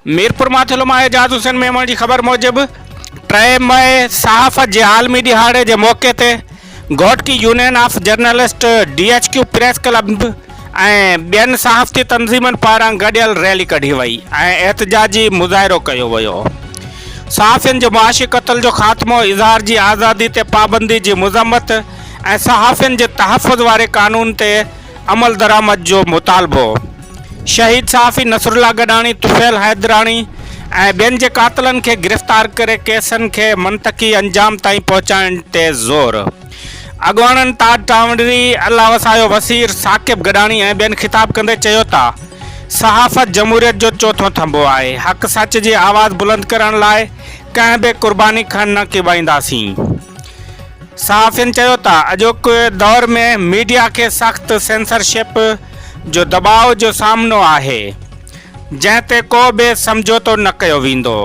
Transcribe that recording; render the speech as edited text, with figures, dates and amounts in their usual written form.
ميرپور ماٿيلو مان اعجاز حسين ميمڻ جي خبر موجب ٽي مئي صحافت جي عالمي ڏهاڙي جي موقعي تي Ghotki union of journalist, D H Q press club ۽ ٻين صحافتي تنظيمن پاران گڏيل ريلي ڪڍي وئي ۽ احتجاجي مظاهرو ڪيو ويو. صحافين جي معاشي قتل جو خاتمو، اظهار جي آزادي تي پابندي جي مذمت ۽ صحافين جي تحفظ واري قانون تي عملدرآمد جو مطالبو. شهيد صحافي نصرالله گڏاڻي، طفيل حيدراڻي ۽ ٻين جي قاتلن کي گرفتار ڪري ڪيسن کي منطقي انجام تائين پهچائڻ تي زور. اڳواڻن تاج ٽانوري، الله وسايو وسير، ثاقب گڏاڻي ۽ ٻين خطاب ڪندي چيو ته صحافت جمهوريت جو چوٿون ٿنڀو آهي، حق سچ جي آواز بلند ڪرڻ لاء ڪنهن به قرباني کان نه ڪيٻائينداسين. صحافين چيو ته اڄوڪي دور ۾ ميڊيا کي سخت سينسرشپ جو دٻاء جو سامنو آهي، جنهن تي ڪو به سمجهوتو نه ڪيو ويندو.